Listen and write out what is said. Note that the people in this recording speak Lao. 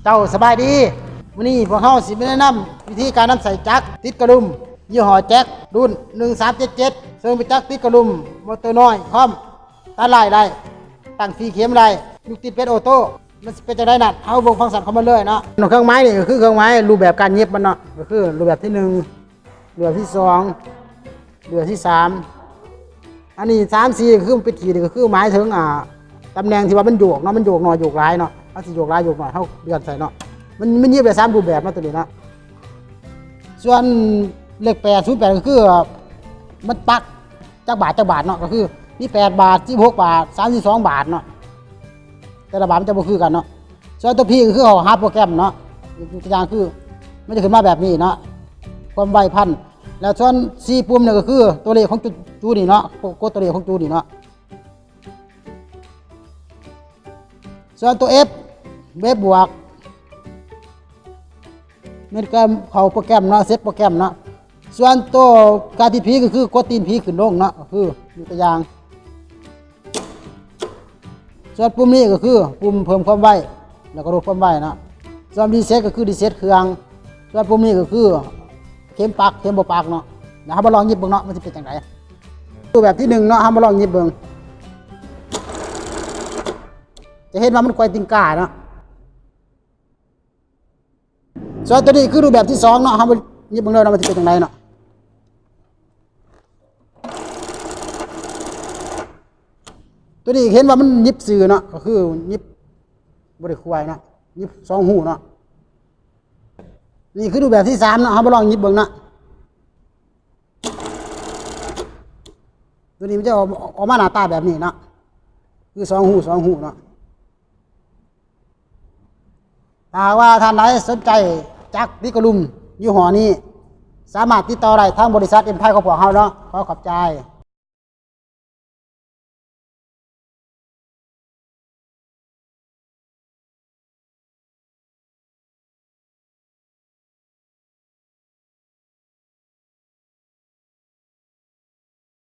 ເຈົ້າສະບາຍດີ. ມື້ນີ້ພວກເຮົາຊິມາແນະນຳວິທີການນຳໃຊ້ຈັກຕິດກະດຸມ ຍີ່ຫໍ້ແຈັກ ລຸ້ນໜຶ່ງສາມເຈັດເຈັດ ເຊິ່ງເປັນຈັກຕິດກະດຸມມໍເຕີນ້ອຍ ພ້ອມຕັດລາຍໄດ້, ຕັ້ງສີ່ເຂັມໄດ້, ຍຸກຕິດເປັນໂອໂຕ້. ມັນຊິເປັນຈັ່ງໃດນັ້ນ ເຮົາເບິ່ງຟັງຊັນຂອງມັນເລີຍເນາະ. ເຄື່ອງໝາຍນີ້ກໍຄືເຄື່ອງໝາຍຮູບແບບການຫຍິບມັນເນາະ, ກໍຄືຮູບແບບທີໜຶ່ງ, ຮູບແບບທີສອງ, ເຫຼືອທີສາມ. ອັນນີ້ສາມ ສີ່ ກໍຄືມັນເປັນຂີດ ນີ້ກໍຄືໝາຍເຖິງ ອ່າ ຕຳແໜ່ງທີ່ວ່າມັນໂຍກເນາະ, ມັນໂຍກໜ້ອຍໂຍກຫຼາຍເນາະ, ເຮົາຊິໂຍກຫຼາຍໂຍກໜ້ອຍ ເຮົາເລື່ອນໃສ່ເນາະ. ມັນ ມັນຍິບໄດ້ສາມຮູບແບບເນາະ ໂຕນີ້ເນາະ. ສ່ວນເລກແປດ ສູນແປດ ກໍຄືມັນປັກຈັກບາດ ຈັກບາດເນາະ, ກໍຄືມີແປດບາດ, ສິບຫົກບາດ, ສາມສິບສອງບາດເນາະ, ແຕ່ລະບາດມັນຈະບໍ່ຄືກັນເນາະ. ສ່ວນຕົວ P ກໍຄືເຮົາຫາໂປຣແກຣມເນາະ, ຍົກຕົວຢ່າງຄືມັນຈະຂຶ້ນມາແບບນີ້ເນາະ, ຄວາມໄວພັນ. ແລ້ວສ່ວນສີ່ປຸ່ມນີ້ກໍຄືຕົວເລກຂອງຈຸ ຈຸນີ້ເນາະ, ກົດຕົວເລກຂອງຈຸນີ້ເນາະ. ສ່ວນຕົວ F ເວັບບວກ ແມ່ນການເຂົ້າໂປຣແກຣມເນາະ, ເຊັດໂປຣແກຣມເນາະ. ສ່ວນຕົວການຕິດ P ກໍຄືກົດຕີນ P ຂຶ້ນລົງເນາະ, ກໍຄືຍົກຕົວຢ່າງ ສ່ວນປຸ່ມນີ້ກໍຄືປຸ່ມເພີ່ມຄວາມໄວ ແລ້ວກໍລົດຄວາມໄວເນາະ. ສ່ວນ reset ກໍຄື reset ເຄື່ອງ. ສ່ວນປຸ່ມນີ້ກໍຄືເຂັມປັກ ເຂັມບໍ່ປັກເນາະ. ດຽວເຮົາມາລອງຫຍິບເບິ່ງເນາະ ມັນຊິເປັນຈັ່ງໃດ. ຮູບແບບທີໜຶ່ງເນາະ, ເຮົາມາລອງຫຍິບເບິ່ງ ຈະເຫັນວ່າມັນໄຂວ່ຕີນກາເນາະ. ສ່ວນຕົວນີ້ຄືຮູບແບບທີສອງເນາະ, ເຮົາມາຫຍິບເບິ່ງເລີຍເນາະ ມັນຊິເປັນຈັ່ງໃດເນາະ. ຕົວນີ້ເຫັນວ່າມັນຫຍິບຊື່ເນາະ, ກໍຄືຫຍິບບໍ່ໄດ້ໄຂວ່ເນາະ, ຫຍິບສອງຮູເນາະ. ນີ້ຄືຮູບແບບທີສາມເນາະ, ເຮົາມາລອງຫຍິບເບິ່ງເນາະ. ຕົວນີ້ມັນຈະອອກ ອອກມາໜ້າຕາແບບນີ້ເນາະ, ຄືສອງຮູ ສອງຮູເນາະ. ຖ້າຫາກວ່າທ່ານໃດສົນໃຈຈັກຕິດກະດຸມຍີ່ຫໍ້ນີ້ ສາມາດຕິດຕໍ່ໄດ້ທາງບໍລິສັດ M Type ຂອງພວກເຮົາເນາະ. ຂໍຂອບໃຈ.